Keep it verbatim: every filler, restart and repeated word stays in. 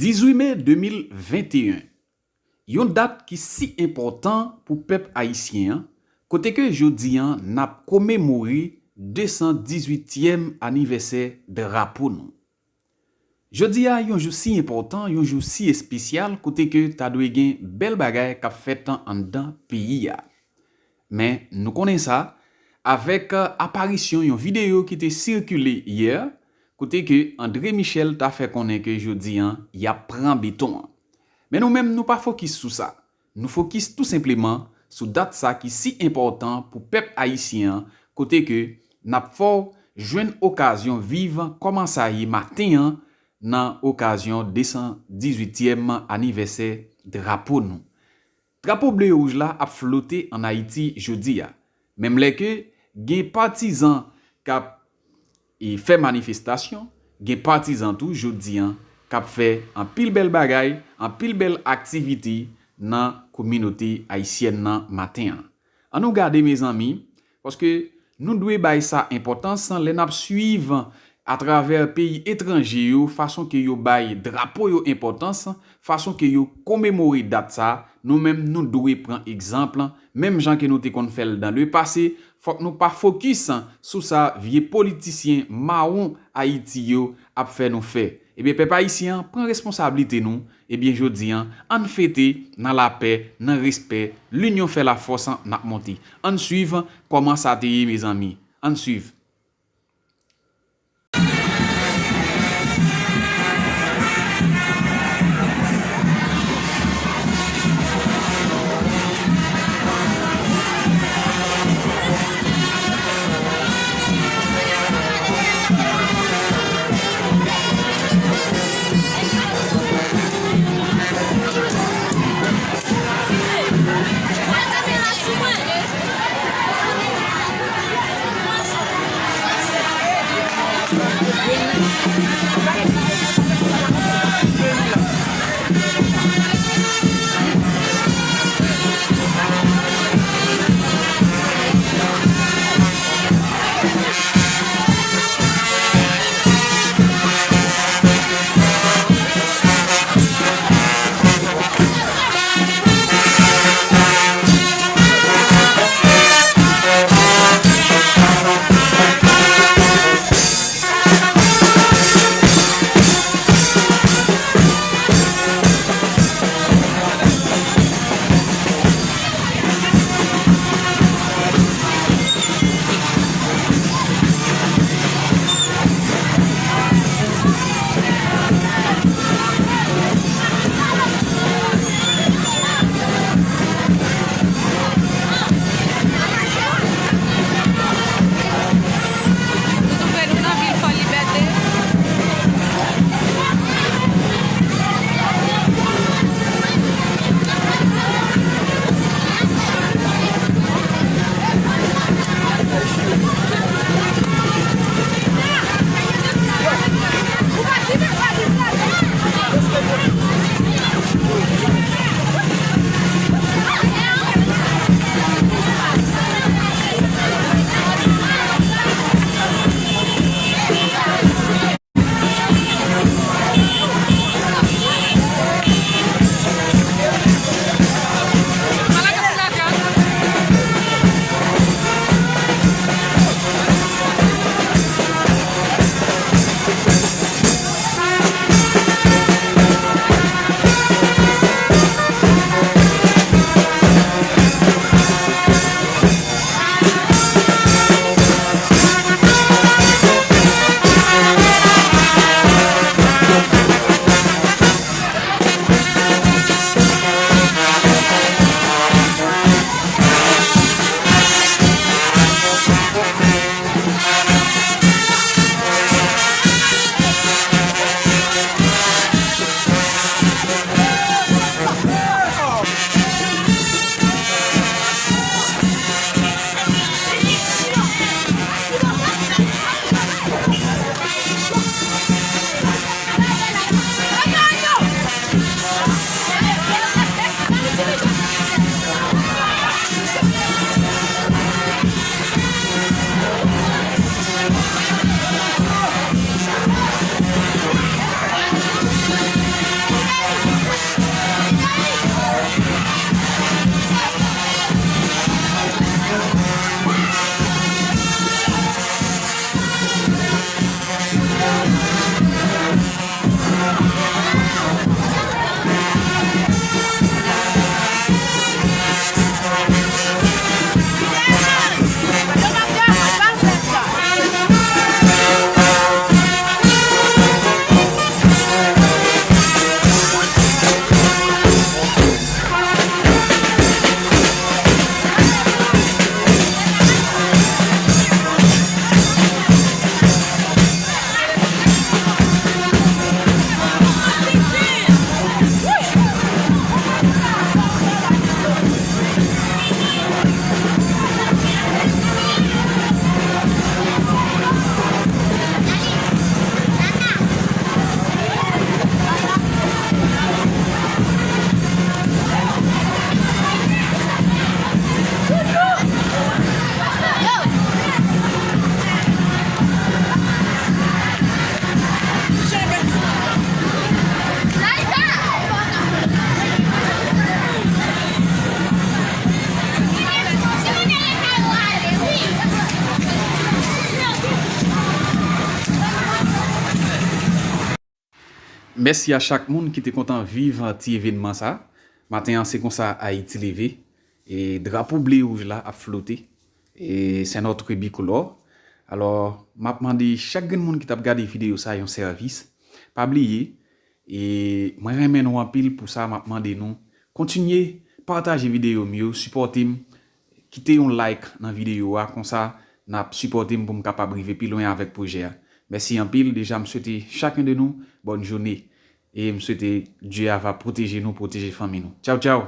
Dizuit me de mil venteyen, yon dat ki si enpòtan pou pèp ayisyen an, kote ke jodi an n ap komemore de san dizuityèm anivèsè drapo nou. Jodi a yon jou si enpòtan, yon jou si espesyal, kote ke ta dwe gen bèl bagay k ap fèt anndan peyi a. Men nou konnen sa, avèk aparisyon yon videyo ki te sikile yè, kote ke André Michel ta fè konnen ke jodi an y ap pran beton an. Men nou menm nou pa fokis sou sa. Nou fokis tou senpleman sou dat sa ki si enpòtan pou pèp ayisyen an, kote ke n ap fè w jwenn okazyon viv kòman sa ye maten an nan okazyon de san dizuityèm anivèsè drapo nou. Drapo ble e wouj la ap flote ann Ayiti jodi a. Menm lè ke gen patizan k ap e fè manifestasyon, gen patizan tou jodi an k ap fè anpil bèl bagay, anpil bèl aktivite nan kominote ayisyèn nan maten an. Ann nou gade mezanmi, paske nou dwe bay sa enpòtans lè n ap swiv atravè peyi etranje yo, fason ke yo bay drapo yo enpòtans, fason ke yo komemore dat sa, nou menm nou dwe pran egzanp, menm jan ke nou te konn fè l dan le pase, fòk nou pa fokis sou sa vye politisyen mawon Ayiti yo ap fè nou fè. Ebyen, pèp ayisyen an, pran responsablite nou. Ebyen, jodi an, ann fete nan lapè, nan respè, linyon fè lafòs, n ap monte. Ann swiv kòman sa te ye, mezanmi. Ann swiv. Mèsi a chak moun ki te kontan viv ti evènman sa. Maten an, se konsa Ayiti leve. E drapo ble e wouj la ap flote. E c'est notre bicolore. Alò, m ap mande chak grenn moun ki t ap gade videyo sa yon sèvis. Pa bliye, e mwen renmen nou anpil, pou sa m ap mande nou kontinye pataje videyo m yo, sipòte m, kite yon like nan videyo a, konsa n ap sipòte m pou m kapab rive pi lwen avèk pwojè a. Mèsi anpil, deja m swete chak youn de nou bòn jounen. E m swete Dye a va pwoteje nou, pwoteje fanmi nou. Tchaw, tchaw!